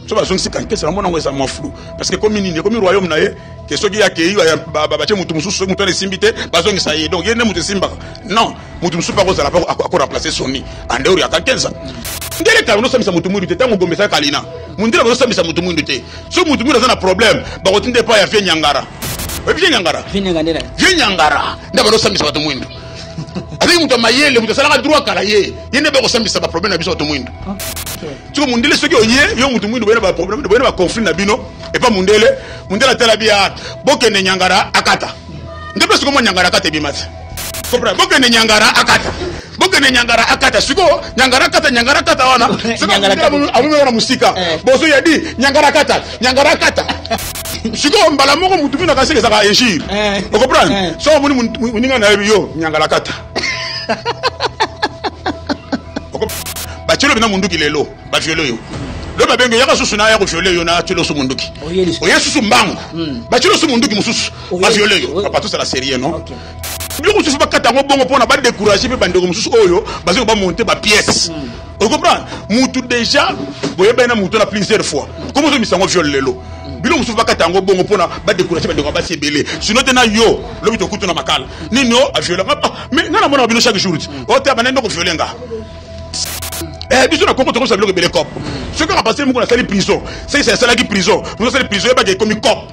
So bazongisi kankesa na mona yango eza mwa flou parce que ekomi nini, ekomi royaume na ye ke soki akei batie motu mosusu, soki motu wana esimbi te bazongisa ye. Donc ye nde moto esimbaka? Non, motu mosusu mpe akozala mpe akoremplace Soni en dehors ya Kankenza. Ndele kala bazosambisa motu mwindu te. Ntango Gombe ezalaka Kalina, mondele bazosambisa motu mwindu te. Soki motu mwindu aza na problème, bakotinda epai ya vie Nyangara. Oyebi vie Nyangara? Vie Nyangara nde bazosambisa bato mwindu. Azali moto ya mayele, moto asalaka droit kala. Ye nde bakosambisa baproblème na biso bato mwindu. Siko mondele, soki oye yo motu mwindu, boye na baproblème, boye na baconflit na bino epa mondele, mondele atala bia, bokende Nyangara akata. Nde mpe siko mwa Nyangara akata ebima te. Comprendre? Bokende Nyangara akata, bokende Nyangara akata. Siko Nyangara akata, Nyangara akata wana amomeka na mosika, bozo ya di Nyangara akata, Nyangara akata. Sikoyo mbala moko mutu mino akasika, ezaka injure. Ocomprendre? So omoni moninga na yebi yo Nyangara akata, batielo bina munduki. Lelo baviole yo, lo babenge yaka susu na ya koviole yo na tielo su munduki, oye susu mbangu, batielo su munduki mosusu, baviole yo. Papa, tosala sérieux. Non, biloko mosusu bakata yango bongo mpona badécourage mpe bandeko mosusu oyo bazali bamonte bapièce. Ocomprendre? Mutu déjà boyebani na mutu na plusieurs fois, komo ozomisa yango viole lelo? Biloko mosusu bakata yango bongo mpona badécourage bandeko ya basi ebele. Sinon te, na yo lobi tokutu na makala nini o aviole nga. Mais nga namonaka bino chaque jour ti o te abanda nde koviole nga. Biso na Kongo tokosa biloko ebele cop. Soki kaka pasteur moko nasali prison, soki asalaki prison, moto asali prison, yebaka ekomi cop,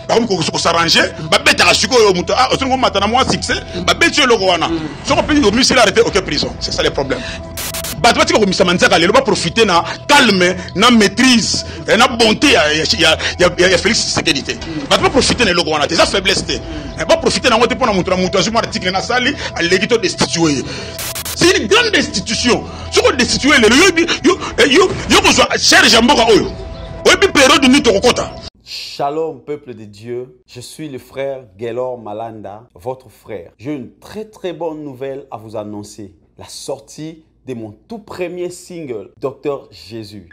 bakomi kosarrange, babetaka. Sikoyo moto osoki komata na mwa succès, babeti yo eloko wana. Soki opesi omisili arrêté, oke prison. C'est ça le problème. Bato batika komisama nzaka lelo, baprofite na calme, na maîtrise, na bonté ya Félix Tshisekedi te. Bato baprofite na eloko wana te, eza faiblesse te. Baprofite na yango te mpona moto na moto azwi mwa article nasali aleki to destitue ye. C'est une grande institution. Soki odestitue lelo, yo kozwa charge ya mboka oyo, oyebi période nini tokokota? Shalom peuple de Dieu, je suis le frère Gaylor Malanda, votre frère. J'ai une très très bonne nouvelle à vous annoncer. La sortie de mon tout premier single, Docteur Jésus.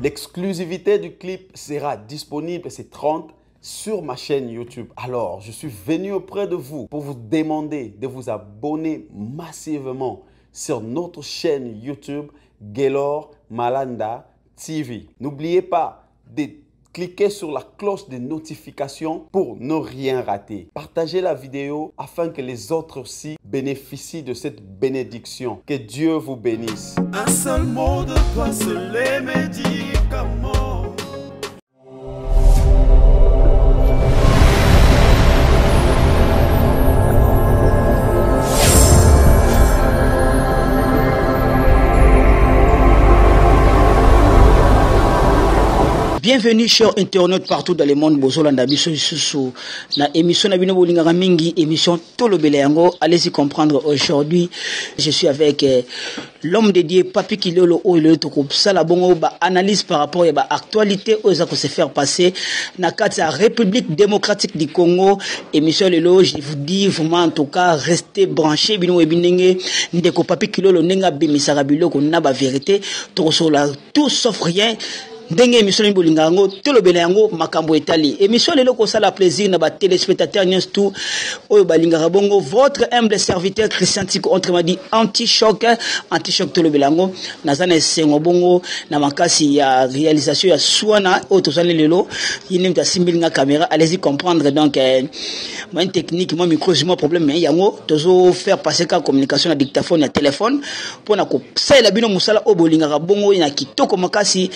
L'exclusivité du clip sera disponible ce 30 sur ma chaîne YouTube. Alors, je suis venu auprès de vous pour vous demander de vous abonner massivement sur notre chaîne YouTube Gaylor Malanda TV. N'oubliez pas de cliquer sur la cloche de notification pour ne rien rater. Partagez la vidéo afin que les autres aussi bénéficient de cette bénédiction. Que Dieu vous bénisse. Un seul mot de toi, seul les médicaments. Bienvenue, chers internautes partout dans le monde. Bozolanda biso lisusu na émission na bino bolingaka mingi, émission Tolobela yango. Allez-y comprendre. Aujourd'hui, je suis avec l'homme de Dieu Papi Kilolo, oyo lelo tokosala bongo ba analyse par rapport ya ba actualité oyo eza se faire passer na kati ya République démocratique du Congo. Émission lelo, je vous dis vraiment, en tout cas, restez branchés. Bino oyebi ndenge ndeko Papi Kilolo ndenge abimisaka biloko na ba vérité. Tokosola tout sauf rien ndenge émission nini bolinga yango, tolobela yango, makambo etali émission lelo. Kosala plaisir na batéléspectateur nyonso tout oyo balingaka bongo votre humble serviteur Christian Tiko, autrement dit Anti-Choc, Anti-Choc. Tolobela yango, naza na esengo bongo na makasi ya réalisation ya Swana oyo tozali lelo. Ye nde moto asimbeli nga caméra. Allez-y comprendre. Donc moyen technique, moi micro, moi problème, mais yango tozo faire passer ka communication na dictaphone ya téléphone mpona kosalela bino mosala oyo bolingaka bongo na kitoko makasi.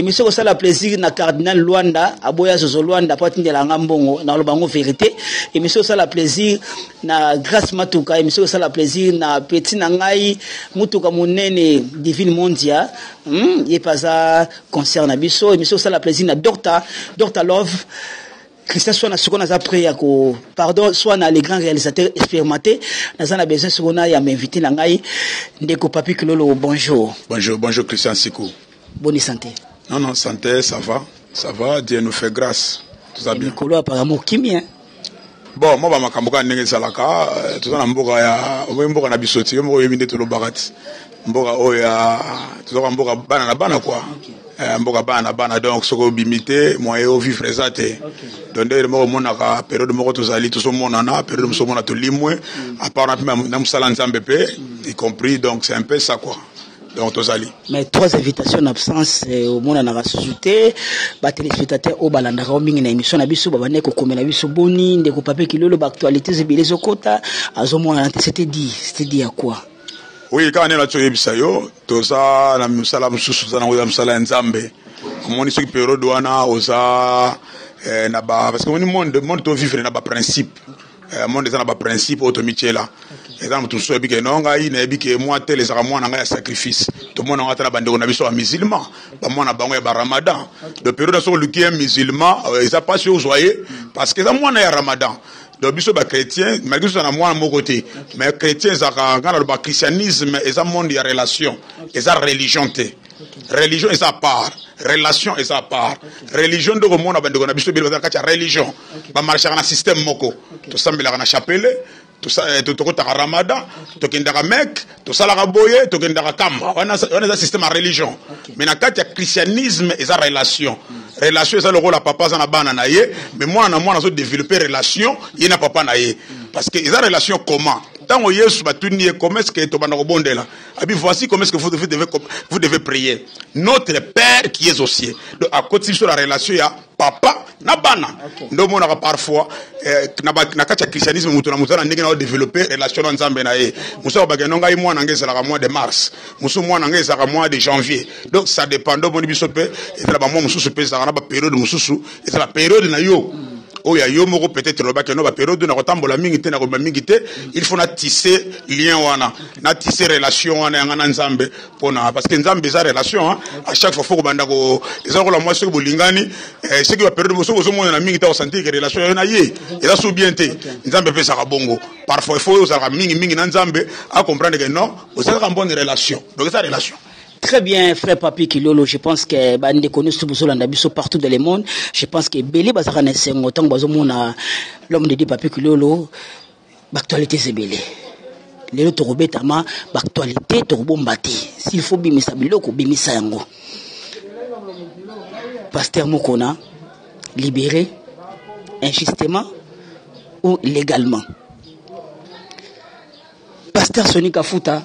Émission kosala plaisir na cardinal Lwanda, aboya Zozo Lwanda po atindela nga mbongo, naloba yango vérité. Émission kosala plaisir na Grâce Matuka. Émission kosala plaisir na petit na ngai mutuka monene Divine Mondia, Ye mpe aza concert na biso. Émission kosala plaisir na Dr Love Christian Swana. Sikoyo naza prêt ya ko, pardon, Swana le grand réalisateur expérimenté, naza na besoin sikoyo na ya m'invité na ngai ndeko Papi Kilolo. Bonjour. Bonjour, bonjour Christian Sikou. Bonne santé? Non, non, santé, ça va, ça va, Dieu nous fait grâce, tout va bien. Mikolo apparemment okimi, hein? Bon, mwa bamakambo kaka ndenge ezalaka. Toza na mboka ya oboyi, mboka na biso ti yo moko oyebi nde tolobaka ti mboka oyo ya tozaka mboka bana na bana quoi. Mboka bana na bana, donc soki obimi te, moyen ovivre eza te. Donc ndenge moko omonaka, période moko tozali tozomonana, période mosusu omona tolimwe, à part na mpe na mosala Nzambe mpe y compris. Donc c'est un peu ça quoi, donc tozali. Mais trois invitations en absence, omonanaka susu te. Batéléspectateur oyo balandaka o mingi na émission na biso babandaki kokomela biso: boni ndeko Pape Kilolo, baactualité ebele ezokota, azomonana te. C'était dit à quoi? Oui, kaka nde nati oyebisa yo, toza na mosala mosusu, toza nango, eza mosala ya Nzambe. Omoni, soki période wana oza na ba, parce que omoni monde tovivre na baprincipe, monde eza na baprincipe oyo tomitiela. Eza na moto mosusu oyebi ke no, ngai nayebi ke mwa tel ezalaka mwana ngai ya sacrifice. Tomona yango ata na bandeko na biso ya musulman, bamwana bango ya baramadan. De période soki oluki un musulman, eza mpasi ozwa ye parce que eza mwana ya ramadan. Donc biso bachrétien, malgré biso na mwana moko te, mais chrétien ezalaka, ngai naloba, christianisme eza monde ya relation, eza religion te. Religion eza à part, relation eza à part. Religion nde komona bandeko na biso ebele baza na kati ya religion, bamarchaka na système moko, tosambelaka na chapelet, tokotaka ramadan, tokendaka Mecque, tosalaka boye, tokendaka kamba. Wana eza système ya religion. Mais na kati ya christianisme eza relation. Relation eza lokola papa aza na bana na ye, mais mwana na mwana azodévelopper relation ye na papa na ye, parce que eza relation. Comment? Ntango Yesu batuni ye comment est ce que tobanda kobondela, abi: voici comment est ce que vous devez prier: notre Père qui est aux cieux. Donc akoti biso la relation ya papa na bana. Nde omonaka parfois na kati ya christianisme, moto na moto na ndenge na odévelopper relation na Nzambe na ye. Mosu akobaki no, ngai mwana ngai ezalaka mois de mars, mosu mwana ngai ezalaka mois de janvier. Donc ça dépend. Nde omoni biso mpe ezala bamois mosusu mpe ezalaka na bapériode mosusu, ezala période na yo oyo ya yo moko. Peut-être olobaki no, bapériode na kotambola mingi te, na kobima mingi te, il faut na tisser lien wana, na tisser relation wana yanga na Nzambe, mpona parce que Nzambe eza relation, hein. À chaque fois faut kobanda ko, eza lokola mwa soki bolingani, soki bapériode soki ozomonana mingi te, osentir ke relation yayo na ye eza so bien te. Nzambe epesaka bongo. Parfois il faut ozalaka mingi mingi na Nzambe, acomprendre que non, ozalaka bonne relation. Donc eza relation. Très bien, frère Papi Kilolo, je pense que bandeko nyonso bozolanda biso partout dans le monde, je pense que ebele bazalaka na esengo ntango bazomona l'homme de Dieu Papi Kilolo. Baactualité ebele lelo tokobetama, baactualité tokobomba te. S'il faut bimisa biloko, bimisa yango. Pasteur Mokona libéré injustement ou légalement? Pasteur Soni Kafuta,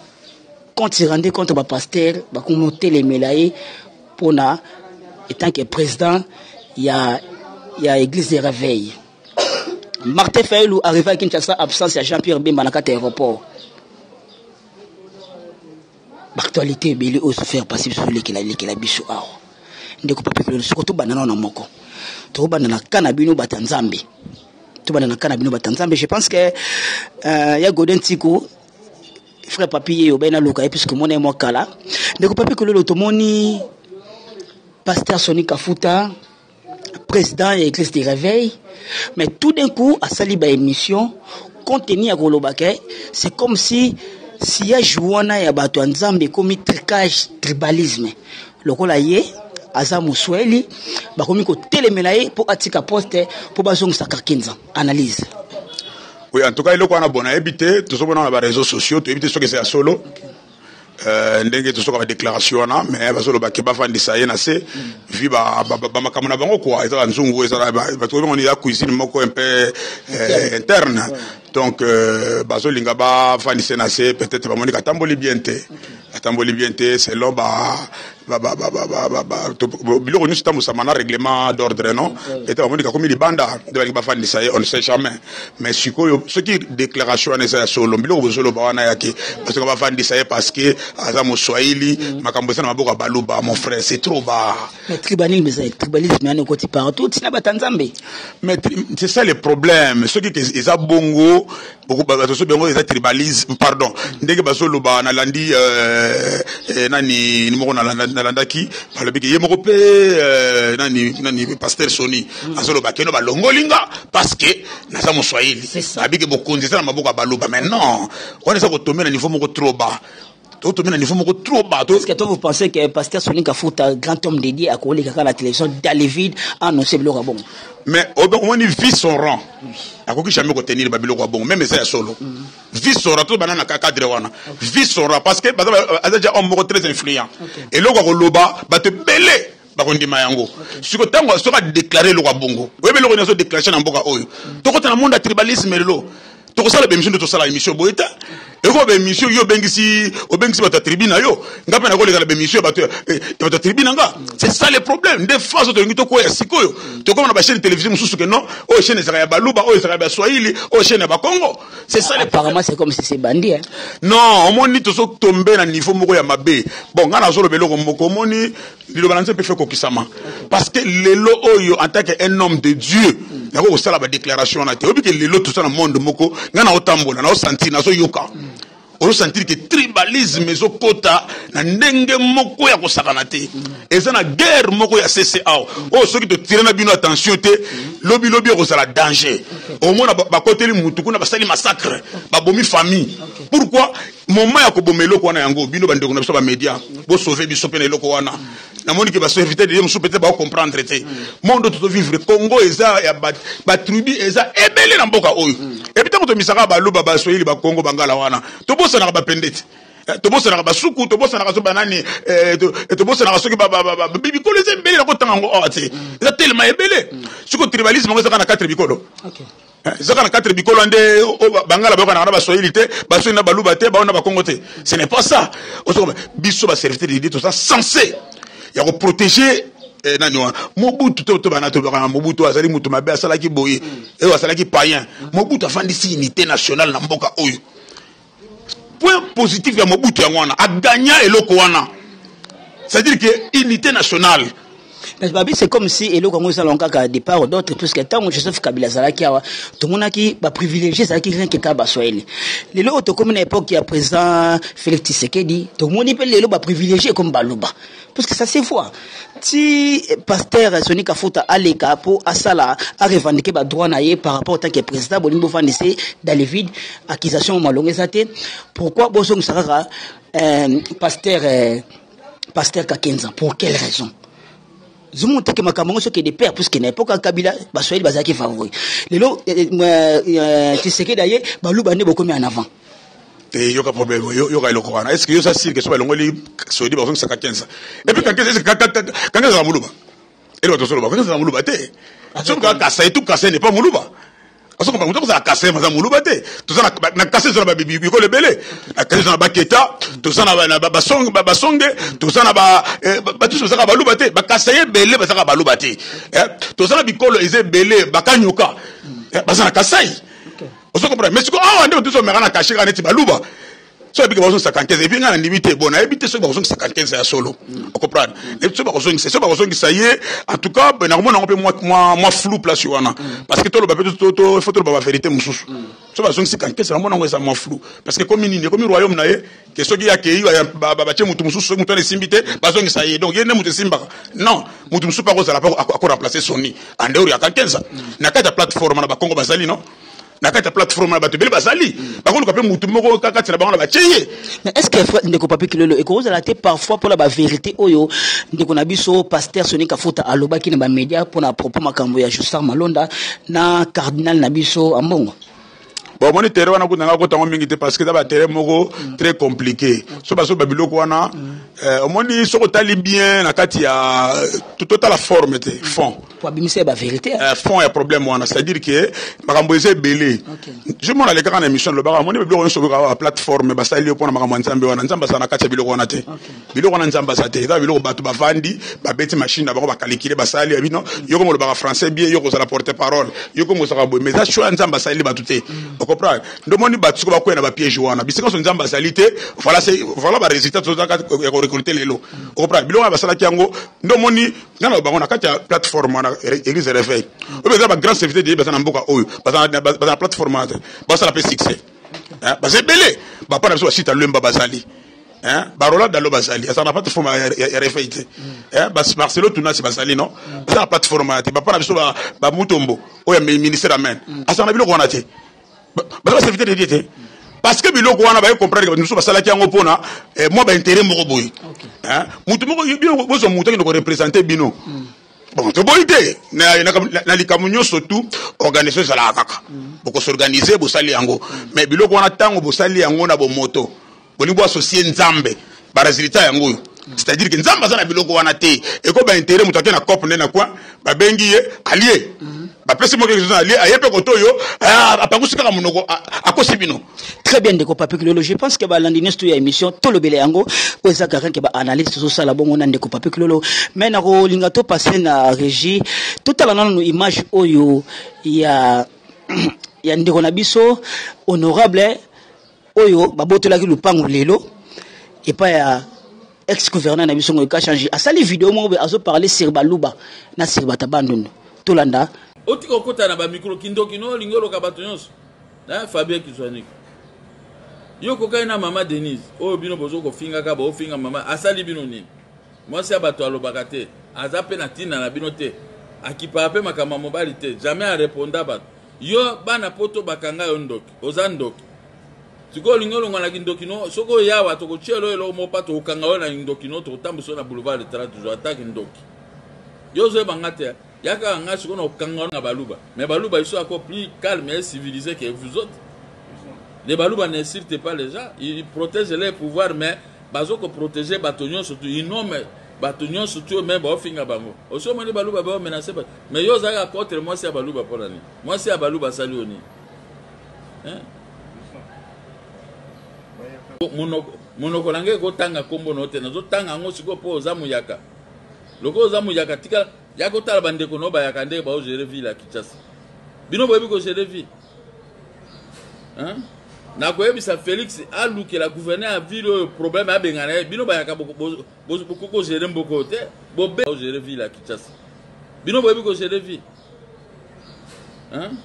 quand il rendait compte, bapasteur bakomi otelemela ye mpona étant que président ya église de réveil. Martin Fayulu arrivé à Kinshasa, absence ya Jean-Pierre Bemba na kati ya aéroport. Baactualité ebele oyo faire passer biso, lekela lekela biso awa. Ndeko Papi Kilolo, soko tobanda nano na moko, tokobanda na ka na bino bato ya Nzambe, tobanda na ka na bino bato ya Nzambe. Je pense que ya Godin Tiko, frère Papi ye obai naluka ye puisque mona ye mwa kala. Ndeko Papi Kololo, tomoni pasteur Soni Kafuta, président ya église de réveil, mais tout d'un coup asali baémission, contenu ya koloba ke c'est comme si sillage wana ya bato ya Nzambe ekomi tricage, tribalisme. Lokola ye aza moswahili, bakomi kotelemela ye mpo atika poste mpo bazongisa Kakinza. Analyse? Oui, en tout cas eloko wana, bon, nayebi te. Tozomona na baréseaux sociaux, toyebi te soki eza ya solo. Ndenge tosoka badéclaration wana, mais bazoloba ke bafandisa ye na se vi bamakambo na bango kua, eza banzungu, eza bato bango, eza cuisine moko un peu interne. Donc bazolinga bafandisa ye na se. Peut-être bamoni katamboli bien te, atamboli bien te selon biloko nyonso etambusama na règlement d'ordre. Non, peut-être bamoni kakomi libanda, nde balingi bafandisa ye, on ne sait jamais. Mais sikoyo soki déclaration wana eza ya solo, biloko bozoloba wana yake parce que bafandisa ye parce que aza moswahili, makambo eza na maboko ya Baluba, mon frère, c'est trop bas. Mais tribalisme eza, tribalisme wana ekoti partout, ntina bata Nzambe. Mais c'est ça le problème. Soki eza bongo, bato so bango eza tribalisme, pardon. Ndenge bazoloba, nalandi nani moko nalandaki, balobi ke ye moko mpe nani, pasteur Soni azoloba keno balongoli nga parce que naza moswahili, abike bokonzi eza na maboko ya Baluba. Mais non, wana eza kotomber na niveau moko trop bas, totomber na niveau moko trop bas. Est-ce que toi vous pensez que pasteur Soni Kafuta, grand homme dédié, akoleka kaka na télévision dans le vide, annoncer biloko ya bongo? Mais omoni, vu son rang, akoki jamais kotenir babiloko ya bongo, même eza ya solo. Vu son rang, to bana na cadre wana, vu son rang, parce que aza déjà homme moko très influent, eloko ya koloba, bato ebele. Bakondima yango siko ntango soki adéclare eloko ya bongo. Oyebi eloko nyonso déclaration na mboka oyo, tokota na monde ya tribalisme. Lelo tokosala baémission nde tosala émission boye te. Ekoba baémission, yo obengisi bato ya tribu na yo, nga mpe nakoleka na baémission ya bato ya tribu na nga. C'est ça le problème. Nde phase tolingi tokwea sikoyo, tokoma na bachaîne télévision mosusu ke non, oyo chaîne ezalaka ya Baluba, oyo ezalaka ya Baswahili, oyo chaîne ya Bakongo. C'est ça le Apparemment, c'est comme si c'est bandit, hein. Non, omoni, tozotombe na niveau moko ya mabe. Bon, nga nazoloba eloko moko. Omoni, liloba na Nzambe mpe fe kokisama, parce que lelo oyo, en tant que un homme de Dieu, nako kosala badéclaration wana te. Oyebi ke lelo toza na monde moko, nga naotambola, naosentir, nazoyoka, ozosentir ke tribalisme ezokota na ndenge moko ya kosakana te. Eza na guerre moko ya cca oyo, soki totire na bino attention te, lobilobi ekozala danger. Omona bakoteli mutu kuna, basali massacre, babomi famille. Pourquoi moment ya koboma eloko wana? Yango bino bandeko na biso bamédia, bosauve biso mpe na eloko wana. Namoni ke baserviteur de Dieu mosusu peut-être baocomprendre te monde tozovivre. Congo eza ya batribu, eza ebele na mboka oyo. Et puis ntango tomisaka Baluba, Baswahili, Bakongo, Bangala wana, tobosanaka bapende te. Tobosanaka Basuku, tobosanaka so banani, tobosanaka soki bikolo eza ebele. Nakotanga yango awa te, eza telema ebele. Siko tribalisme yango ezaka na quatre bikolo, ezaka na quatre bikolo nde Bangala bayokanaka na Baswahili te, Baswahili na Baluba te, bao na Bakongo te. Ce n'est pas ça. Biso baserviteur de Dieu toza censé ya koprotéger nani wana. Mobutu to bana tolobaka na Mobutu azali mutu mabe, asalaki boye, oyo asalaki païen. Mobutu afandisi unité nationale na mboka oyo. Point positif ya Mobutu yango wana, aganya eloko wana, c'est-à-dire que unité nationale. Mais babi, c'est comme si eloko yango ezalaka kaka de part d'autre, puisque ntango Joseph Kabila azalaki awa, tomonaki baprivilégie ezalaki rien que kaka Baswahili. Lelo oyo tokomi na époque ya président Félix Tshisekedi, tomoni mpe lelo baprivilégie comme Baluba, parce que ça se voit ti pasteur Soni Kafuta aleka mpo asala arevendique badroit na ye par rapport tant que président. Bolingi bofandise dans le vide, accusation malongo eza te. Pourquoi bozongisa kaka pasteur Kakenza? Pour quelle raison? Zomona teke makambo yango soki de pair, puisque na époque ya Kabila, Baswahili bazalaki favori. Lelo Tshisekedi aye, Baluba nde bokomi en avant. Te, yoka problème, yoka eloko wana. Est ce que yo oza sûr ke so balongoli Sodi, bazongisaka 15? Et puis Kakenza, est ce que Kakenza azala Moluba? Ele bato ozoloba, Kakenza azala Moluba te. Soki kaka Kasai, tout Kasai n'est pas Moluba. Azokomba moto akozala Kasai, aza Moluba te. Toza na Kasai, toza na bikolo ebele. Na Kasai toza na Baketa, toza na Basonge, toza na batusu, bazaka Baluba te. Bakasai ebele bazaka Baluba te. Toza na bikolo eza ebele, Bakanyoka baza na Kasai. Ozo comprendre? Mais sikoyo awa nde bato omeka na kashe kaka neti Baluba. So yebiki bazongisa Kankeza. Et puis ngai nandimi te. Bon, nayebi te soki bakozongisa Kankeza ya solo. Ocomprendre? Nayebi soki bakozongisa, soki bakozongisa ye, en tout cas nakomona yango mpe mwa flou place wana, parce que toloba mpe, faut toloba bavérité mosusu. So bazongisi Kankeza, namona yango eza mwa flou, parce que komi nini, ekomi royaume na ye, ke soki akei, batie motu mosusu. Soki motu wana esimbi te, bazongisa ye. Donc ye nde moto esimbaka? Non, motu mosusu mpe akozala mpe akoremplace Soni en dehors ya Kankenza. Na kati ya plateforme na Bakongo bazali, non, na kati ya plateforme na bato ebele bazali, bakoluka mpe mutu moko kati na bango na batie ye. Mais est ce que, ndeko Papi Kilolo, ekozala te parfois mpona bavérité oyo ndeko na biso pasteur Soni Kafuta alobaki na bamédia mpona propos makambo ya Justar Malonda na cardinal na biso Ambongo? Bon, omoni, terrain wana kuna nga kotango mingi te, parce que eza baterrain moko très compliqué. So bazoba biloko wana, omoni, soki otali bien na kati ya totala forme te, fond. Po abimisa ye bavérité. Fond ya problème wana, c'est-à-dire que makambo eza ebele. Je mona alekaka na émission, alobaka, omoni, biloko nyonso okaka plateforme basali yo mpona makambo ya Nzambe wana, Nzambe aza na kati ya biloko wana te. Biloko wana Nzambe aza te. Eza biloko bato bavandi, babeti machine na bango, bakalikile, basali ya bino. Yo komo olobaka français bien, yo kozala porte parole, yo komo ozalaka boye, mais eza choix ya Nzambe asaleli bato te. Ocomprendre? Ndomoni bato siko bakwea na bapiège wana, bisika nyonso Nzambe azali te. Voilà, c'est voilà barésultat tozalaka ya korécolte lelo. Ocomprendre? Biloko wana basalaki yango, ndomoni nga na bango na kati ya plateforme wana, église Réveil oyo eza bagrand serviteur de baza na mboka oyo, baza na plateforme wana te, basala mpe succès, baza ebele. Bapa na biso basita Lwemba bazali, barola Dalo bazali, azala na plateforme ya Réveil te. Marcelo Tunasi bazali, non, baza na plateforme wana te. Bapa na biso bamutombo oyo ya ministère Amen azala na biloko wana te. Baza baserviteur de Dieu te, parce que biloko wana baye comprendre ke bato mosusu basalaki yango mpona mwa baintérêt moko boye. Motu moko bino bozwa motu akende koreprésente bino. Bon, toboyi te na likambo nyonso tu, organisation ezalaka kaka, bokosorganize, bosali yango. Mais biloko wana, ntango bosali yango na bomoto, bolingi boassocie Nzambe, baresultat yango oyo. C'est-à-dire que Nzambe aza na biloko wana te. Eko ba intérêt, moto ake na cope nde na coin, babengi ye alie, bapesi moko quelque chose alie, aye mpe koto oyo apangusi kaka monoko, akosi bino. Très bien, ndeko Papi Kilolo. Je pense que balandi nyonso ya émission Tolobela yango, oyo eza kaka ke baanalyste tozosala bongo na ndeko Papi Kilolo. Mais nakolinga topase na régie, totala nano image oyo ya ndeko na biso honorable oyo babotolaki lupango lelo epai ya ex gouverneur na biso Ngoyi Kachangi. Asali video moko boye, azoparle sur Baluba na sur bato Bandundu. Tolanda. Otika okota na bamikro kindoki no olingi oloka bato nyonso. Fabien Kizwaniki, yo kokaki na mama Denise oyo bino bozo kofingaka, bofinga mama, asali bino nini? Mwasi ya bato alobaka te, aza mpe na ntina na bino te, akipaka mpe makambo ya mobali te, jamais areponda bato. Yo bana poto bakanga yo ndoki, oza ndoki. Sikoyo olingi olongwa na kindoki no, soki oyawa tokotiela oyo eloko moko pa tokokanga oyo na kindoki no, tokotambwisa oyo na boulevard de 30 jours ataki ndoki. Yo ozoyeba nga te, yaka nga sikoyo na kokanga oyo na Baluba. Mais Baluba, ils sont encore plus calmes et civilisés que vous autres. Les Baluba n'insultent pas les gens, ils protègent leur pouvoir, mais bazo ko protéger bato nyonso tu, ils nomment bato nyonso tu, mais baofinga bango. Osi omoni Baluba bao menacer bato? Mais yo ozalaka contre mwasi ya Baluba mpo na nini? Mwasi ya Baluba asali yo nini? Hein? Monoko na ngai ekotanga nkombo na yo te, nazotanga yango sikoyo mpo oza moyaka. Lokola oza moyaka, tika ya kotala bandeko na yo bayaka ndenge baogere ville ya Kinshasa. Bino boyebi kogere ville, hein? Nakoyebisa Félix alukela gouverneur ya ville oyo problème, abengana ye. Bino bayaka bokoki kogere mboka oyo te, bobe ogere ville ya Kinshasa. Bino boyebi kogere ville, hein?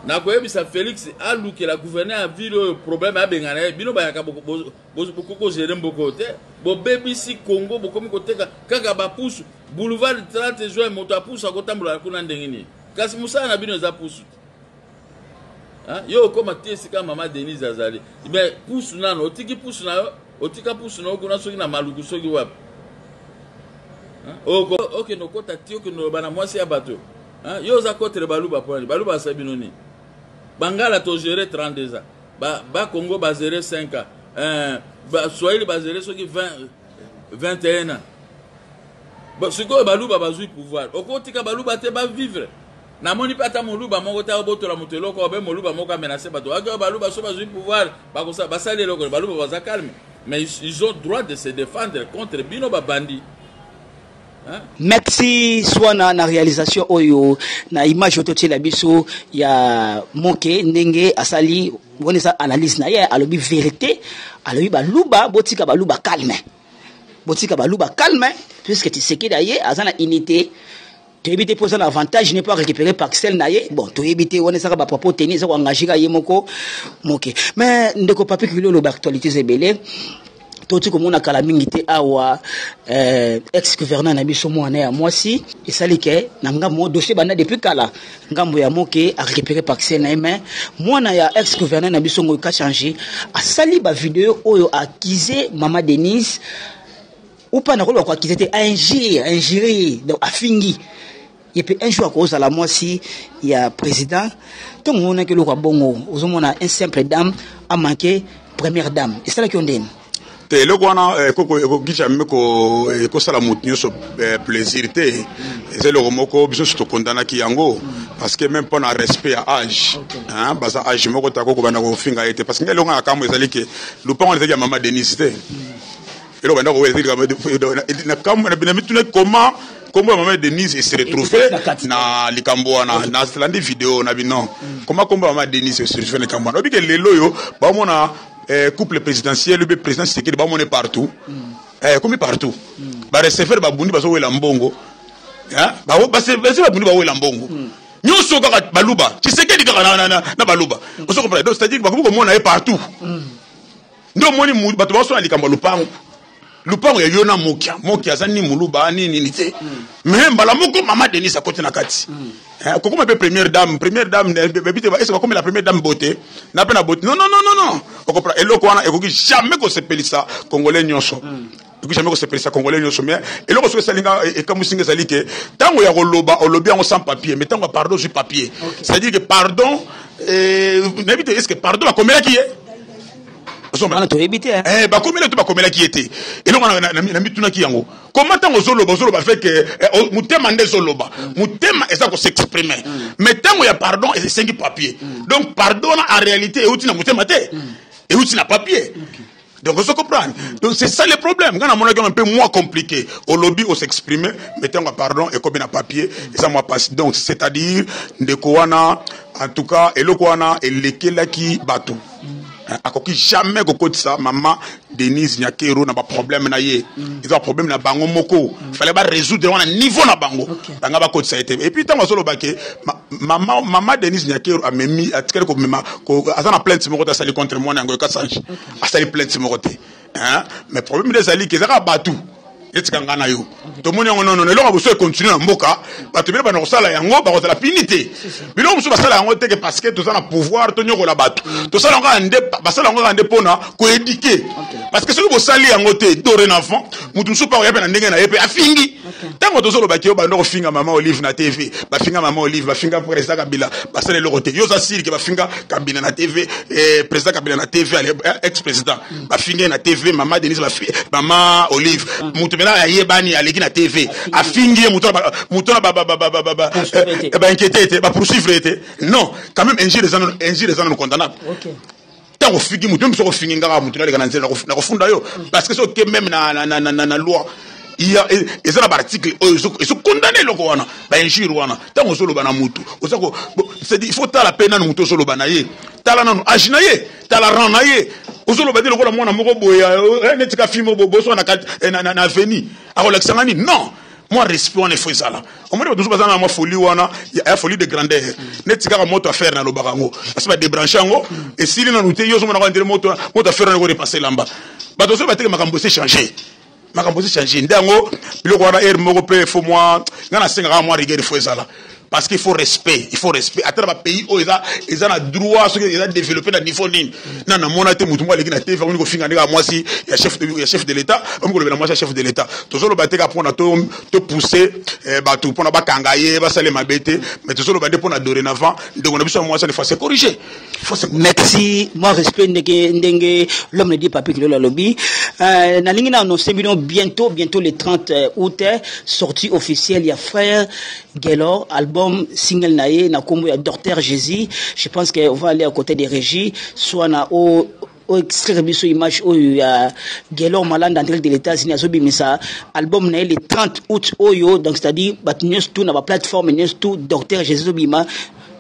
Nakoyebisa Félix alukela gouverneur ya ville oyo problème, abengana ye. Bino bayaka bokoki kogere mboka oyo te, bobebisi Congo, bokomi koteka kaka bapusu. Boulevard 30 juin, moto apusu akotambola kuna ndenge nini? Kasi mosala na bino eza pusu te. Yo okóma te esika mama Denise azali, mais pusu nano otiki pusu na yo, otika pusu na yo kuna, soki na Maluku, soki wapi. Okende okota ti okende oloba na mwasi ya bato. Yo oza contre Baluba mpo nani? Baluba asali bino nini? Bangala togere 32 ans, Bakongo bagere 5 ans, Baswahili bagere soki 20, 21 ans. Sikoyo Baluba bazwi pouvoir, okotika Baluba te bavivre? Namoni mpe ata moluba moko te aobotola moto eloko, obe moluba moko amenace bato ake. Baluba so bazwi pouvoir, basali eloko. Baluba baza calme, mais ils ont droit de se défendre contre bino babandi. Hein? Merci Swana na réalisation oyo na image oyo totiela biso ya moke ndenge asali wana. Eza analyse na ye, alobi vérité, alobi Baluba botika Baluba calme, botika Baluba calme, puisque Tshisekedi aye aza na unité. Toyebi te mpo eza na avantage ne pas récupérer parcelle na ye. Bon, toyebi te, wana ezaka bapropos teni, eza koengage ka ye moko moke. Mais ndeko Papi Kilolo, baactualité eza ebele. Toti komona kala mingi te awa, ex gouverneur na biso, mwana ya mwasi esali ke na ngambo dossier banda depuis kala, ngambo ya moke arécupéré parcelle na ye. Mais mwana ya ex gouverneur na biso Ngoyi Kachange asali bavideo oyo accuse mama Denise, ou pas nakoloba koakize te, ainjure, injure, donc afingi ye mpe un jour akozala mwasi ya président. Ntongo omonaki eloko ya bongo, ozomona un simple dame amanke première dame, esalaki yo ndeni? Te, eloko wana ekoki jamais ekosala motu nyonso plaisir te. Eza eloko moko biso nyonso tokondanaki yango, parce que même mpo na respect ya age, baza age moko te, akokobanda kofinga ye te. Parce que ngai, eloko na kambo ezali ke lupango wana ezali ya mama Denise te. Eloko banda na mituna: comment kombo ya mama Denise ese retrouve na likambo wana? Nalandi video na bino, comment kombo ya mama Denise ese retrouve na likambo wana? Oyebi ke lelo oyo baomona couple présidentiel ube président Tshisekedi, baomone partout, komi partout, bareceveur babundi, bazowela mbongo, basi babundi, bawela mbongo nyonso kaka Baluba, Tshisekedi kaka na Baluba. Ozo comprendre? Donc c'est à dire bakomi komona ye partout. Nde omoni bato bazosala likambo ya lupango, lupango ya yo na Mokia. Mokia aza ni moluba ni nini te, mais mbala moko mama Denise akoti na kati, kokoma mpe première dame. Première dame bebi te, ese bakomi la première dame beauté na mpe na beauté. Non, non, non, non, non, okopra eloko wana ekoki jamais kosepelisa Congolais nyonso, ekoki jamais kosepelisa Congolais nyonso. Mais eloko soki esalinga, ekamwisinga, ezali ke ntango ya koloba olobi yango sans papier, mais ntango ya pardon ozwi papier. C'est à dire que pardon, nayebi te, est ce que pardon bakomelaki ye? Wana toyebi te. Eh, bakomeli to bakomelaki ye te. Eloko na mitunaki yango. Comment ntango ozoloba, ozoloba avec motema nde ezoloba. Motema eza ko s'exprimer. Mais ntango ya pardon esengi papier. Donc pardon en réalité euti na motema te. Euti na papier. Donc, on se comprend. Donc, c'est ça le problème. Quand on a un peu moins compliqué, au lobby, on s'exprime, mettons pardon, et comme un papier, et ça moi passe. Donc, c'est-à-dire, ndeko wana, en tout cas, eloko wana, elekelaki bato. Akoki jamais kokotisa mama Denise Nyakeru na ba problème na ye. Ils ont problème na bango moko. Fallait ba résoudre wana niveau na bango. Banga bakotisa ye te. Et puis tango azoloba ke mama Denise Nyakeru amemi atikali komema aza na plainte moko te asali contre mwana yango Kasanji. Asali plainte moko te. Hein? Mais problème nde ezali ke ezaka bato etika nga na yo. Tomoni yango non non eloko boso econtinue na mboka, bato ebele bana kosala yango bakozala pini te. Biloko mosusu basala yango te ke parce que toza na pouvoir tonyokola bato. Tosala yango kaka nde, basala yango kaka nde mpona koéduquer. Parce que soki bosali yango te dorénavant, moto mosusu mpe akoya mpe na ndenge na ye mpe afingi. Ntango tozolobaki yo banda kofinga mama Olive na TV, bafinga mama Olive, bafinga président Kabila, basala eloko te. Yo oza sûr ke bafinga Kabila na TV, président Kabila na TV, allez, ex-président. Bafinga ye na TV, mama Denise, mama Olive. Moto mena ayebani, aleki na TV. Afingi ye, moto na ba, moto na ba, ba, ba, ba, ba, ba, ba, Poursuivre te. ba inquiété te, ba poursuivre ye te. Non, quand même, injure eza nano, injure eza nano condamnable. Ntango ofingi moto, même soki ofingi ngaka moto naleka na nzela, nakofunda yo. Parce que soki même na loi, il y a, eza na ba article oyo ezo condamner eloko wana, ba injure wana. Ntango ozoloba na motu, oza ko, bo, c'est-à-dire, il faut tala pe nanu motu ozoloba na ye. Tala nanu âge na ye, tala rang na ye. Ozoloba te lokola mwana moko boye, neti ka fille moko boye, boso na kat-, na, na, na avenue. Akolakisa nga nini? Non. Moi, respect wana, il faut ezala. Omoni bato mosusu baza na mwa folie wana, ya folie de grandeur. Neti kaka moto affaire na lobaka yango. Parce que ba débrancher yango, esili nanu te, yo ozomona kaka ndele moto affaire wana eko repasser elamba. Bato mosusu bateke makambo esi changer. Makambo esi changer. Nde yango, biloko wana, heure moko pe, faut mwa, nga nasengaka mwa rigueur, il faut ezala. Parce qu'il faut respect, il faut respect. Ata na ba pays oyo eza na droit, soki eza développé na niveau nini. Na na mona te mutu moko aleki na TV, akomi kofinga ndenge ya mwasi ya chef de l'État, akomi kolobela mwasi ya chef de l'État. Tozoloba te ka mpona to pousser, bato mpona bakanga ye, basale mabe te, mais tozoloba nde mpona dorénavant, ndeko na biso ya mwasi, il faut se corriger. Il faut se corriger. Merci, moi respect ndenge l'homme ne dit pas Kilolo alobi. Nalingi na annoncer bino bientôt le 30 août, sortie officielle ya frère Guelor, album single na ye na kombo ya Docteur Jésus. Je pense que on va aller à côté des régies, soit na o extraire biso image oyo ya Guelor Malanda en direct de l'États-Unis azobimisa album na ye le 30 août oyo, donc c'est-à-dire bato nyonso tout na ba plateforme nyonso tout Docteur Jésus azobima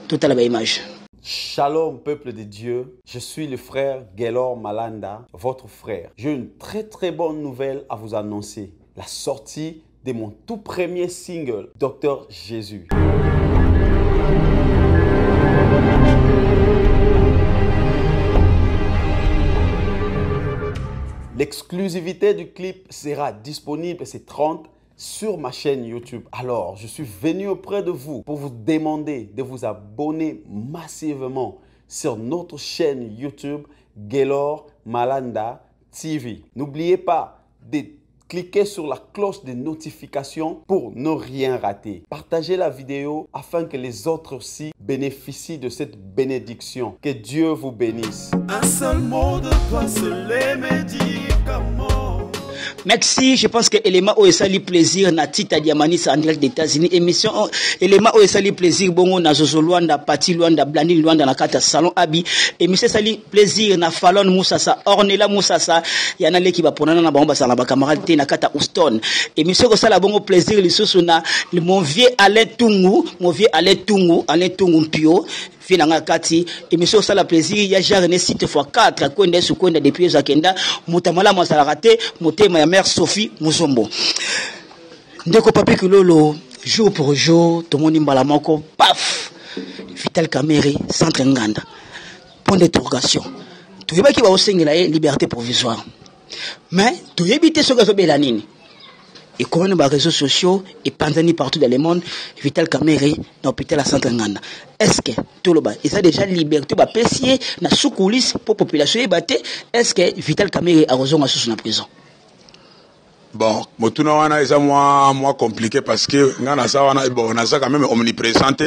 totala ba image. Shalom peuple de Dieu, je suis le frère Guelor Malanda, votre frère. J'ai une très très bonne nouvelle à vous annoncer, la sortie de mon tout premier single, Docteur Jésus. L'exclusivité du clip sera disponible, c'est 30, sur ma chaîne YouTube. Alors, je suis venu auprès de vous pour vous demander de vous abonner massivement sur notre chaîne YouTube Guelor Malanda TV. N'oubliez pas de cliquer sur la cloche de notification pour ne rien rater. Partagez la vidéo afin que les autres aussi bénéficient de cette bénédiction. Que Dieu vous bénisse. Un seul mot de toi, seul les médicaments. Merci, je pense que élément oyo esali plaisir na Tita Diamanisa en direct des États-Unis. Émission élément oyo esali plaisir bongo na Zozo Luanda, Pati Luanda, Blandine Luanda na kata Salon Abi. Émission esali plaisir na Fallon Moussassa, Ornella Moussassa, yana leki ba ponana na bango basala ba camarade te na kata Houston. Émission ko sala bongo plaisir lisusu na mon vieux Alain Tungu, mon vieux Alain Tungu, Alain Tungu Mpio. Fi na nga kati émission sala plaisir ya Jean René site fois 4 kwenda su kwenda depuis Zakenda mutamala mwasala te motema ya mère Sophie Muzombo ndeko Papi Kilolo jour pour jour tomoni mbala moko paf Vital Kamerhe centre Nganda point d'interrogation toyebaki ba osengela ye liberté provisoire mais toyebi te soki azobela nini. Et comment les réseaux sociaux et panzani partout dans le monde, Vital Kamerhe dans l'hôpital à Centre Nganda. Est-ce que tout le bas, et ça déjà liberté ba pesier na sous coulisse pour population et batte, est-ce que Vital Kamerhe a raison à sous la prison? Bon, motuna wana eza moi compliqué parce que nga na za wana, bon, na za quand même omniprésente.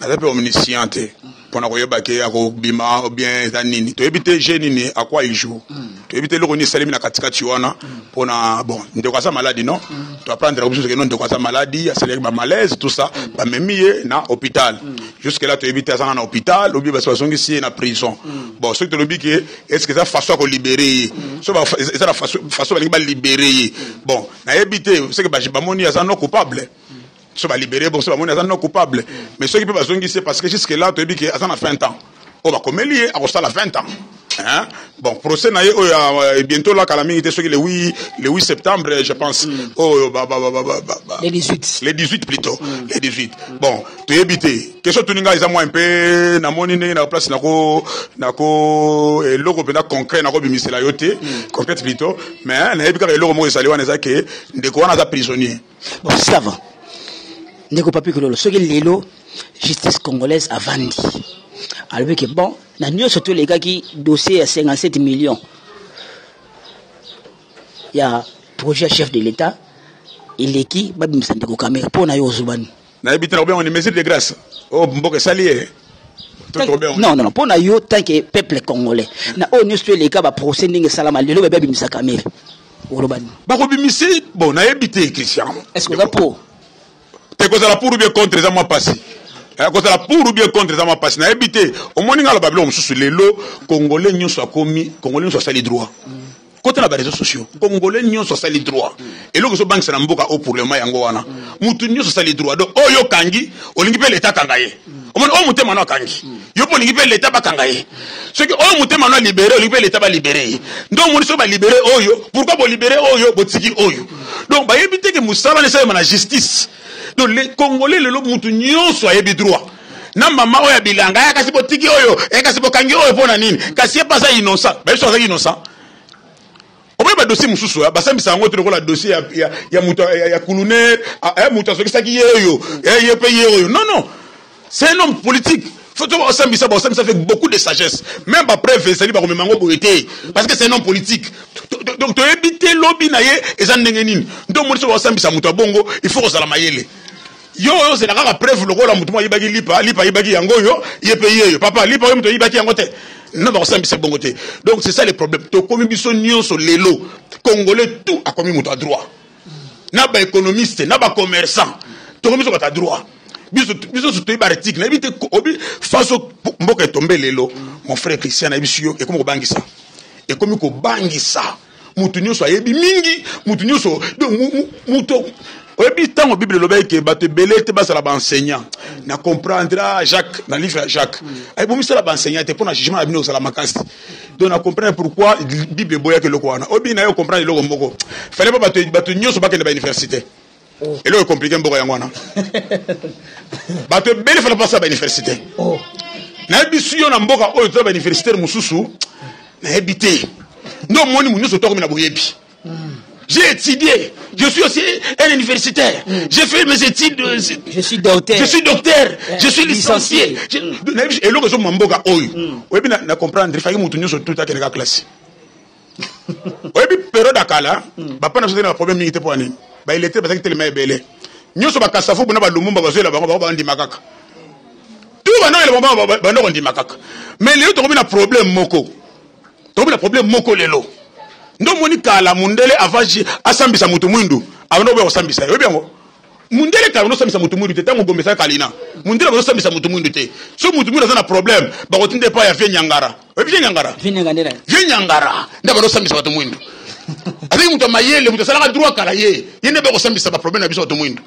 Naza mpe omniscient te mpona koyeba ke akobima ou bien eza nini. Toyebi te je nini à quoi il joue. Toyebi te eloko nini esalemi na katikati wana mpona bon ndeko aza maladi non. To apprendre biso ke non, ndeko aza maladi, asalaki ba malaise, tout ça, bamemi ye na hôpital. Jusque là toyebi te azanga na hôpital ou bien basi bazongisi ye na prison. Bon, soki tolobi ke est ce que eza façon ya kolibérer ye, so eza na façon balingi balibérer ye, bon, nayebi te. Soki bamoni aza non coupable, so balibérer. Bon, so bamoni aza non coupable, mais soki mpe bazongisi ye, parce que jusque là toyebi ke aza na 20 ans oyo bakomeli ye, akosala 20 ans, hein? Bon, procès na ye oyo bientôt la kala mingi te, soki le 8 septembre, je pense, oyo ba, Le 18. Le 18 plutôt, le 18. Bon, toyebi te. Question tuni ngai eza mwa mpe namoni ndenge na place nako eloko mpenza concret nakobimisela yo te, concrète plutôt, mais nayebi kaka eloko moko ezali wana, eza ke ndeko wana aza prisonnier. Bon, ça va. Ndeko Papi Kilolo, soki lelo justice congolaise avandi, alobi ke bon, na nyonso tolekaki, dossier ya 57 millions ya projet ya chef de l'État eleki, babimisa ndeko Kamerhe, mpo na yo ozobani? Nayebi te, nakobenga ni mesure de grâce oyo mboka esali ye. Non, non, non, mpo na yo, tant que peuple congolais, na oyo nyonso to eleka, baprocès ndenge esalama lelo, babi abimisa Kamerhe, olobani? Bakobimisi, bon, nayebi te, Christian. Est ce que oza pour? Te, kozala pour ou bien contre eza mwa pasi. Kozala pour ou bien contre eza mwa pasi, nayebi te. Omoni nga aloba biloko mosusu lelo, congolais nyonso akomi congolais, nyonso asali droit. Kota na baréseaux sociaux, congolais nyonso asali droit. Eloko ezobangisa na mboka oyo pour le moment yango wana, mutu nyonso asali droit. Donc oyo okangi, olingi mpe leta akanga ye. Omoni oyo motema no akangi yo mpo olingi mpe leta bakanga ye. Soki oyo motema no alibérer, olingi mpe leta balibérer ye. Nde omoni soki balibérer oyo, pourquoi bolibérer oyo, botiki oyo? Donc bayebi te ke mosala wana esalema na justice. Donc le congolais lelo, mutu nyonso ayebi droit. Na mama oyo ya bilanga ya, kasi botiki oyo, kasi bokangi oyo mpo na nini? Kasi ye mpe aza innocent, bayebi so azaki innocent. Oboyi badossier mosusu basambisa yango te lokola dossier ya moto ya kulunaire, moto azokisaki ye oyo, ye mpe ye oyo. Non, non, c'est un homme politique, faut to osambisa, basambisa avec beaucoup de sagesse. Même bapreuve ezali, bakomema yango boye te, parce que c'est un homme politique. Donc toyebi te lobi na ye eza ndenge nini. Nde omoni so basambisa moto ya bongo, il faut kozala mayele. Yo oyo ozela kaka preuve lokola moto moko ayibaki lipa, lipa ayibaki yango oyo, ye mpe ye oyo, papa, lipa oyo moto ayibaki yango te. Non, bakosambisa bongo te. Donc c'est ça le problème. Tokomi biso nyonso lelo, congolais tout akomi moto ya droit, na baéconomiste, na bacommerçant, tokomi biso bato ya droit. Biso biso toyebi baarticle. Nayebi te obi faso mboka etombe lelo, mon frère Christian, nayebi si yo ekomi kobangisa, ekomi kobangisa. Moto nyonso ayebi mingi, moto nyonso. Donc moto oyebi, ntango Bible elobaki ke bato ebele te bazala baenseignant, na comprendra Jacques, na livre ya Jacques, ayebi baenseignant te mpo na jugement na bino kozala makasi. Donc na comprendre pourquoi Bible eboyaki eloko wana. Obi na ye comprendre eloko moko, fallait pas bato nyonso bakende bauniversité. Eloko ecompliquer mboka yango wana, bato ebele fallait basala bauniversité. Nayebi si yo na mboka oyo toza bauniversitaire mosusu, nayebi te. Nde omoni mo nyonso tokomi na boyebi. J'ai étudié. Je suis aussi un universitaire. J'ai fait mes études. Je suis docteur. Je suis docteur. Je suis licencié. Eloko ezomoma mboka oyo, oyebi, na comprendre, faki motu nyonso tout akendeka classe. Oyebi, période ya kala, bapa na biso te na baproblème mingi te. Mpo ya nini? Baillettrés bazalaki telema ebele. Nyonso bakasafu bona balumumba bazoyela bango, bango bandima kaka tu bandoyela bango, bando kondima kaka. Mais lelo tokomi na problème moko, tokomi na problème moko lelo. Nde omoni kala, mundele avant asambisa motu mwindu, abanda koboya kosambisa ye. Oyebi yango, mundele kala bandosambisa motu mwindu te. Ntango Gombe ezalaki kalina, mundele bandosambisa motu mwindu te. So motu mwindu aza na problème, bakotinda epai ya vie Nyangara. Oyebi vie Nyangara? Vie Nyangara nde bandosambisa bato mwindu. Azalaki moto ya mayele, moto asalaka droit kala. Ye nde bakosambisa baproblème na biso bato mwindu.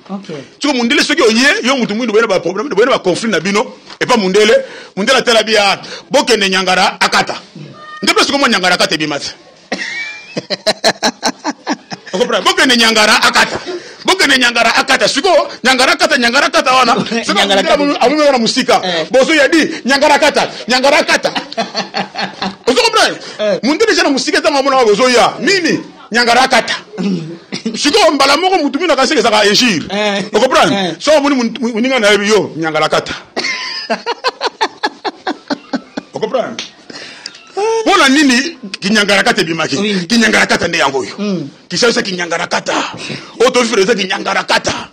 Soki mundele, soki oye yo motu mwindu, boye na baproblème, boye na baconflit na bino epa mundele, mundele atala bia, bokende Nyangara akata. Nde mpe soki mwa Nyangara akata ebima te. Bokende Nyangara akata, bokende Nyangara akata. Sikoyo Nyangara akata, Nyangara akata wana amomi wana mosika, bozoya di Nyangara akata, Nyangara akata. Ozo comprendre? Mundele eza na mosika, ntango amona bozoya nini, Nyangara akata. Sikoyo mbala moko mutu mino akaseka, ezaka injure. Ocomprendre? So omoni moninga nayebi yo Nyangara akata, ocomprendre mpona nini kinyangarakata ebimaki? Kinyangarakata nde yango oyo. Kisasa kinyangarakata oyo tovivre eza kinyangarakata.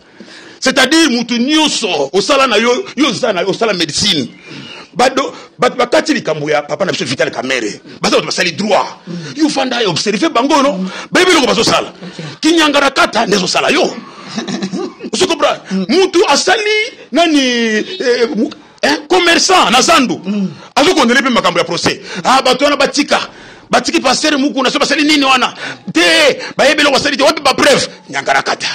C'est-à-dire mutu nyonso osala na yo, yo oza na osala médecine. Bado bato bakati likambo ya papa na biso Vital Kamerhe, baza bato basali droit. Yo fanda ya observer bango no, bayebi eloko bazosala. Kinyangara kata nde ezosala yo. Ozo comprendre? Mutu asali nani eh, commerçant na zandu azokondele mpe makambo ya procès. Ah, bato wana batika batiki pasteur Mukuna, so basali nini wana te, bayebi eloko basali te, wapi bapreuve? Nyangalakata.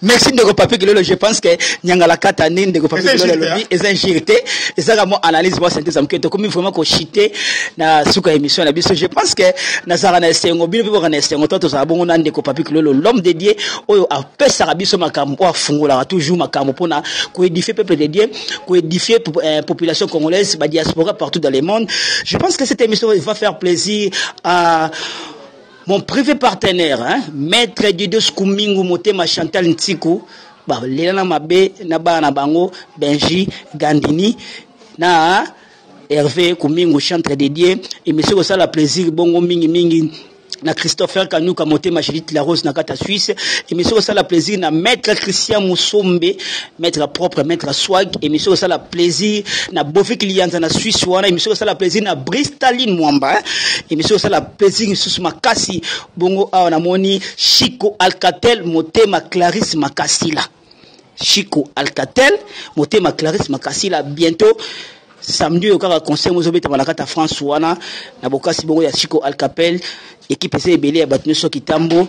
Merci ndeko Papi Kilolo. Je pense que nyangalakata nde ndeko Papi Kilolo alobi eza injure te, ezaka mo analyse mwa synthèse moke. Tokomi vraiment kochite na suka ya émission na biso. Je pense que nazalaka na esengo, bino mpe boka na esengo to tozala bongo na ndeko Papi Kilolo, l'homme de Dieu oyo apesaka biso makambo, oyo afungolaka toujours makambo mpona koédifier peuple de Dieu, koédifier population congolaise, badiaspora partout dans le monde. Je pense que cette émission va faire plaisir à mon privé partenaire, hein, Maître Didier Kumingu Motema Chantal Ntiku, ba lela na mabe na bana na bango Benji Gandini na Hervé Kumingu chantre de Dieu. Émission kosala plaisir bongo mingi mingi na Christopher Kanuka Motema Judith La Rose na kata Suisse. Émission kosala plaisir na Maître Christian Musombe, maître propre, maître swag. Émission kosala plaisir na Bofik Lianza na Suisse wana. Émission kosala plaisir na Bristaline Mwamba, hein. Émission kosala plaisir lisusu makasi bongo awa namoni Chico Alcatel Motema Clarisse Makasila. Chico Alcatel Motema Clarisse Makasila, bientôt samedi oyo kaka concert mozobetama na kati ya France wana na bokasi bongo ya Chico Alcatel, équipe eza ebele ya bato nyonso kitambo.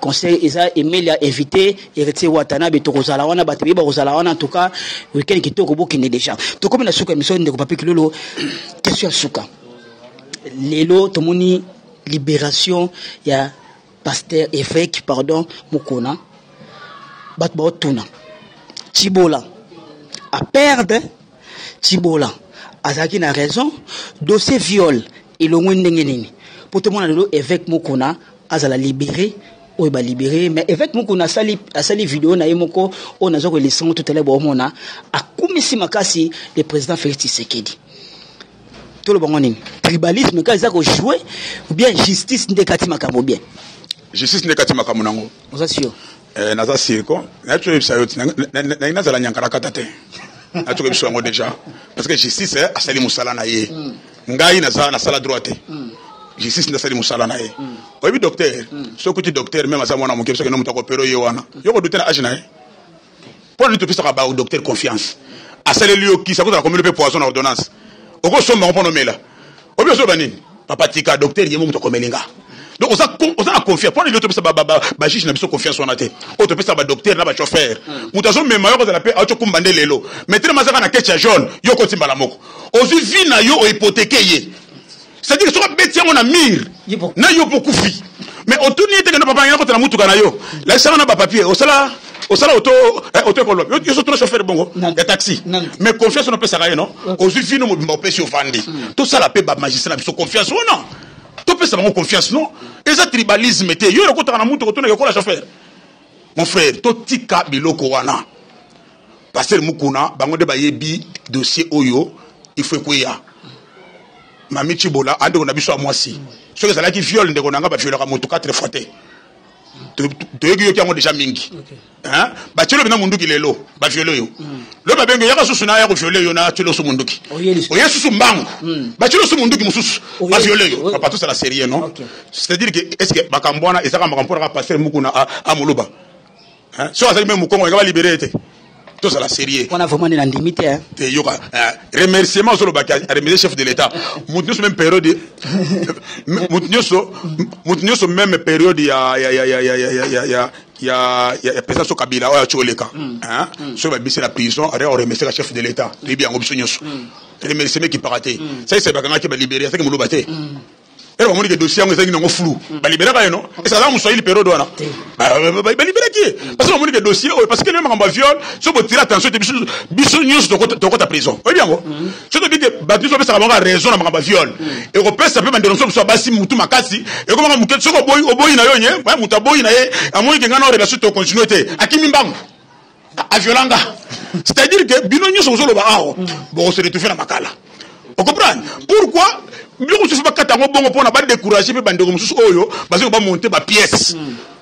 Conseil eza Emelia invité Héritier Watanabe, tokozala wana, bato beyeba kozala wana. En tout cas week-end kitoko, bokende déjà. Tokomi na suka émission. Ndeko Papi Kilolo, question ya suka. Lelo tomoni libération ya pasteur évêque, pardon, Mukuna. Bato baotuna Tshibola a perdre, Tshibola azalaki na raison, dossier viol elongwe ndenge nini po tomona lelo évêque Mukuna azala libéré? Oyo balibéré, mais évêque Mukuna asali video na ye moko oyo naza koelisango tout à l'heure, baomona akumisi makasi le président Félix Tshisekedi. Toloba ngo nini? Tribalisme ka eza kojouer ou bien justice nde kati makambo bien? Justice nde kati makambo nango. Oza sûr? Eh, naza sûr ko. Nayebi toyebisa yo ti nalingi nazala nyangalakata te, natoki biso yango déjà, parce que justice asali mosala na ye. Ngai naza nasala droit te, justice nde asali mosala na ye. Oyebi docteur, soki okuti docteur même aza mwana moke, soki no moto akopere ye wana, yo kodute na age na ye. Mpo na nini topesaka ba docteur confiance? Asaleli yo kisi, akozala komeli mpe poison na ordonnance, okosomba yango mpo nomela obi osoloba nini? Papa, tika docteur ye mo moto akomeli nga. Donc oza na confiance. Mpo na nini topesa bajuge na biso confiance wana te, oyo topesa badocteur na bachauffeur? Moto azomema yo, kozala mpe auti okumba nde lelo, mais telema azaka na keche ya jaune, yo okoti mbala moko, ozwi vie na yo, ohypothéquer ye. C'est-à-dire soki abeti yango na mur na yo mpo okufi, mais otuni ye te: "Kende papa, ngena kota na mutuka na yo, lakisanga na bapapier, osala auto auto école." Yo so tuna chauffeur bongo ya taxi, mais confiance wana opesaka ye, non? Ozwi vino mobimba, opesi, ovandi. Tosala mpe bamagistrat na biso confiance wana, topesa bango confiance. Non, eza tribalisme te. Yo okotaka na mutuka, otunaka ekola chauffeur. Mon frère, totika biloko wana. Pasteur Mukuna, bango nde bayebi dossier oyo. Il faut ekweya. Mami Tshibola andeko na biso ya mwasi, soki ezalaki viol, ndeko na nga, baviolaka moto 4 fois te. Toyoki yoki yango déjà mingi. Batielo bina munduki lelo, baviole yo. Lo babenge yaka susu na ya koviole yo, na tielo su munduki, oye susu mbangu, batielo su munduki mosusu, baviole yo. Papa, tosala sérieux, non? C'est-à-dire que est ce que makambo wana ezaka makambo mpona kaka pasteur Mukuna amoluba? So azali me mokongo, enga balibere te. Tozala sérieux. Wana vraiment nde na ndimi te. Te, yoka, remerciement ozolobaki, aremercier chef de l'État. Moto nyonso, même période, moto nyonso, même période ya président so Kabila oyo ati oleka, soki babisi na prison, area oremercier ka chef de l'État. Toyebi yango biso nyonso. Remerciement ekipaka te. Saisa bakangaki, balibere, azaki moloba te. Ere bamoni ke dossier yango ezalaki nango flou, baliberaka ye, non? Ese aza moswahili? Période wana baliberaki ye parce que bamoni ke dossier oyo, parce que lelo makambo ya viol, so botire attention te, biso nyonso tokota prison. Oyebi yango? So tobi ke bato nyonso bapesaka bango raison na makambo ya viol, ekopesa mpe bandeko mosusu ya basi mutu makasi ekomaka moke. Soki oboyi na yo nye moto aboyi na ye, amoni ke ngai na relation tocontinue te, akimi mbangu, aviolanga. C'est-à-dire que bino nyonso bozoloba awa, bokose retrouve na makala. Ocomprendre pourquoi? Biloko mosusu bakata yango bongo mpona badécourage mpe bandeko mosusu oyo bazali bamonte bapièce.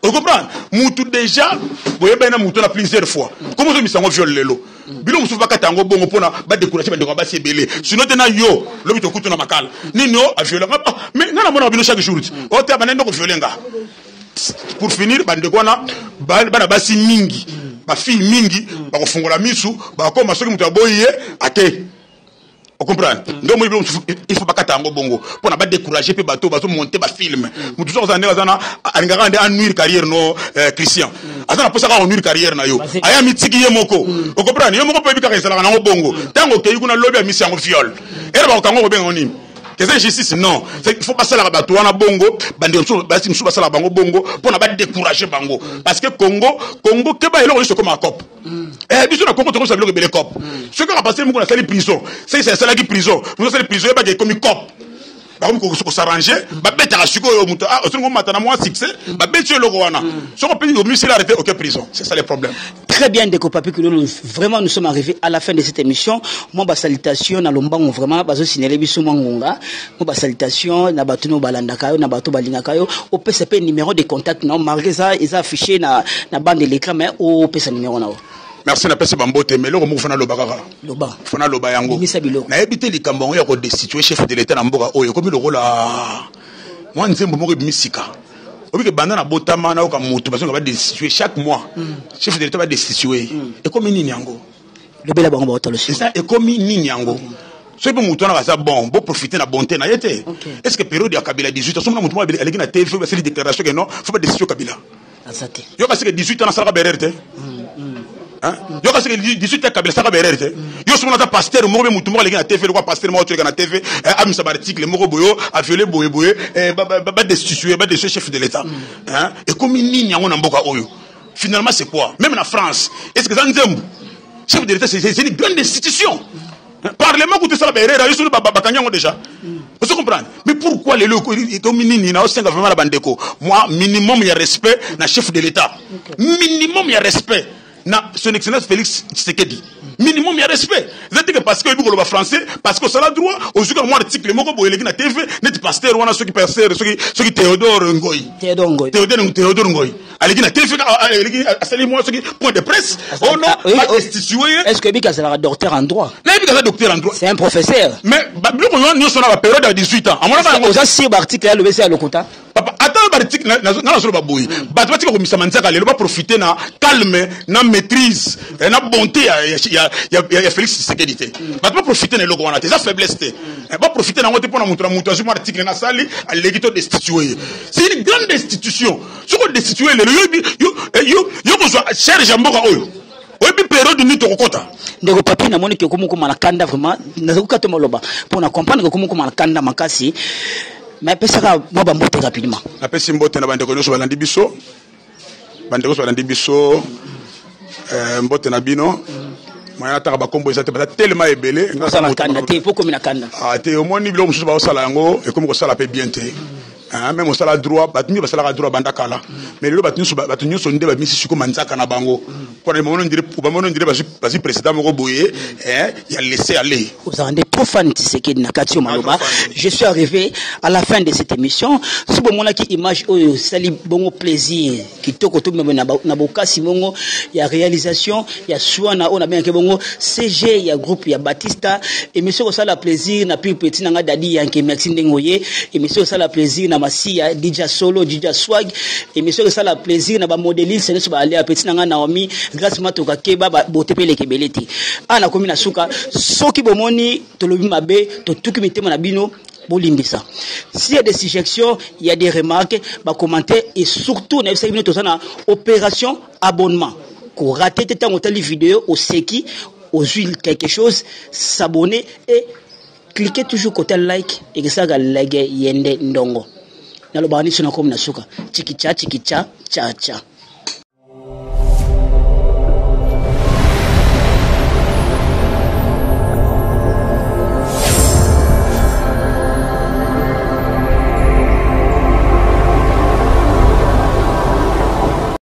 Ocomprendre? Mutu déjà boyebani na mutu na plusieurs fois, komo ozomisa yango viol lelo? Biloko mosusu bakata yango bongo mpona badécourage bandeko ya basi ebele. Sinon te, na yo lobi tokutu na makala nini o aviole nga. Mais nga namonaka bino chaque jour ti o te abanda nde koviole nga. Pour finir, bandeko wana, bana basi mingi, bafille mingi bakofungola misu, bakoma soki moto aboyi ye ate. Ocomprendre? Nde omoni biloko mosusu, il faut bakata yango bongo mpona badécourage mpe bato bazomonte bafilm. Motu soki aza ndenge aza na alingaka nde anuire carrière no. Christian aza na mposa kaka onuire carrière na yo, aya mitiki ye moko. Ocomprendre? Ye moko mpo yebi kaka ezalaka nango bongo. Ntango okei kuna lobi, amisi yango viol, ere bakokango, kobenga ngo nini? Eza injustice. Non, il faut basalaka bato wana bongo. Bandeko mosusu, basi mosusu, basalaka bango bongo mpona badécourage bango, parce que Congo keba, eloko nyonso ekomaka coop. Biso na Congo tokomisa biloko ebele coop. Soki kaka pasteur moko nasali prison, seki asalaki prison, moto asali prison, yebaka ekomi coop. Bakomi kosarrange, babetaka sikoyo moto osolingo omata na mwa succès, babeti yo eloko wana. Soki opesi omisili arrêté, oke prison. C'est ça le problème. Très bien, Ndeko Papi Kilolo. Vraiment, nous sommes arrivés à la fin de cette émission. Moi, ba salutation na lombango vraiment, bazo signaler biso mangonga. Moi, ba salutation na bato no balandaka yo, na bato balingaka yo. Opesa pe numéro de contact non, malgré ça, ils affiché na bande de l'écran, mais opesa numéro na. Merci, napesi bambote. Mais eloko moko fana loba kaka. Loba. Fana loba yango. Bimisa biloko. Nayebi te likambo yango ya kodestituer chef de l'État na mboka oyo ekomi lokola mwa nzembo moko ebimi sika. Obike banda na botama, nayoka moto bazonga badestituer chaque mois chef de l'État, badestituer. Ekomi nini yango? Lobela bango baotalo. Eza ekomi nini yango? Soki mpe motu wana baza bon, boprofite na bonté na ye te. Est ce que période ya Kabila 18, asomona motu moko aleki na TV, basali déclaration ke non, faut badestituer Kabila? Aza te. Yoka seke 18 ans asalaka baerreur te. Yoka seke 18 ya Kabila asalaka baerreur te. Yo somona ata pasteur moko be motu moko aleki na TV lokwa pasteur moko toleka na TV, amisa baarticle moko boyo aviole boye boye, badestituer chef de l'État. Ekomi nini yango na mboka oyo? Finalement, c'est quoi? Même na France, est ce que eza nzembo? Chef de l'État, c'est une grande institution. Parlement kutu esala baerreur, yo soki bakangi yango déjà, ozo comprendre? Mais pourquoi lelo ekomi nini? Na osenga vraiment na bandeko moi minimum ya respect na chef de l'État, minimum ya respect na Son Excellence Félix Tshisekedi, minimum ya respect. Eza te que parce que oyebi koloba français, parce que osala droit, ozwi kaka mwa article moko boye eleki na TV neti pasteur wana, soki pasteur, soki Théodore Ngoi. Théodore Ngoi. Théodore Ngoi aleki na TV, aleki asali mwa soki point de presse, oh non, badestitue ye. Est ce que oyebi azalaka docteur en droit? Nayebi kaza docteur en droit. C'est un professeur. Mais biloko nyonso na bapériode ya 18 ans amonaka yango. Oza sur baarticle ya lobesi ya lokuta. Papa, ata baarticle nga nazoloba boye, bato batika komisama nzaka lelo, baprofite na calme, na maîtrise, na bonté ya Félix Tshisekedi te. Bato baprofite na eloko wana te, eza faiblesse te. Baprofite nango te mpona moto na moto azwi mwa article nasali, aleki, to destitue ye. C'est une grande institution. Soki odestitue lelo, yo kozwa charge ya mboka oyo, oyebi période nini tokokota? Ndeko Papi, namoni ke okomi okoma na kanda. Vraiment, nazokoka te maloba mpona comprendre ke okomi okoma na kanda makasi, mais pesaka mwa bambote rapidement. Napesi mbote na bandeko nyonso balandi biso, bandeko nyonso balandi biso, mbote na bino. Moya nataka bakombo eza te, baza telema ebele. Oza na kanda te po komi na kanda. Ah, te, omoni biloko mosusu baosala yango, ekomi kosala mpe bien te. Même osala droit, bato mingi basalaka droit banda kala, mais lelo bato nyonso nde bamisi siko manzaka na bango mpona bamono ndire bazwi président moko boye ya laisser aller. Ozala nde trop fan Tshisekedi na kati yo maloba. Je suis arrivé à la fin de cette émission. So bomonaki image oyo esali bongo plaisir, kitoko to meme na bokasi bongo ya réalisation ya swana oyo nabengaki bongo CG ya groupe ya Batista. Émission kosala plaisir na pire petit na nga Dadi Yanke, merci ndenge oye. Émission kosala plaisir na Masiya DJ Solo, DJ Swag. Émission kosala plaisir na bamodeliste nyonso baalia, petit na nga Naomi Grâce Matoka, keba bote mpe eleka ebele te. Awa nakomi na suka. Soki bomoni tolobi mabe, totuki mitema na bino, bolimbisa. S'il y a des suggestions, il y a des remarques, bacommentaire, et surtout nayebisaki bino toza na opération abonnement. Korater te. Ntango otali video, oseki, ozwi quelque chose, s'abonner et cliquez toujours côté like. Ekesalaka lege yende ndongo. Nalobaka niso, nakomi na suka. Chikicha chikicha cha cha.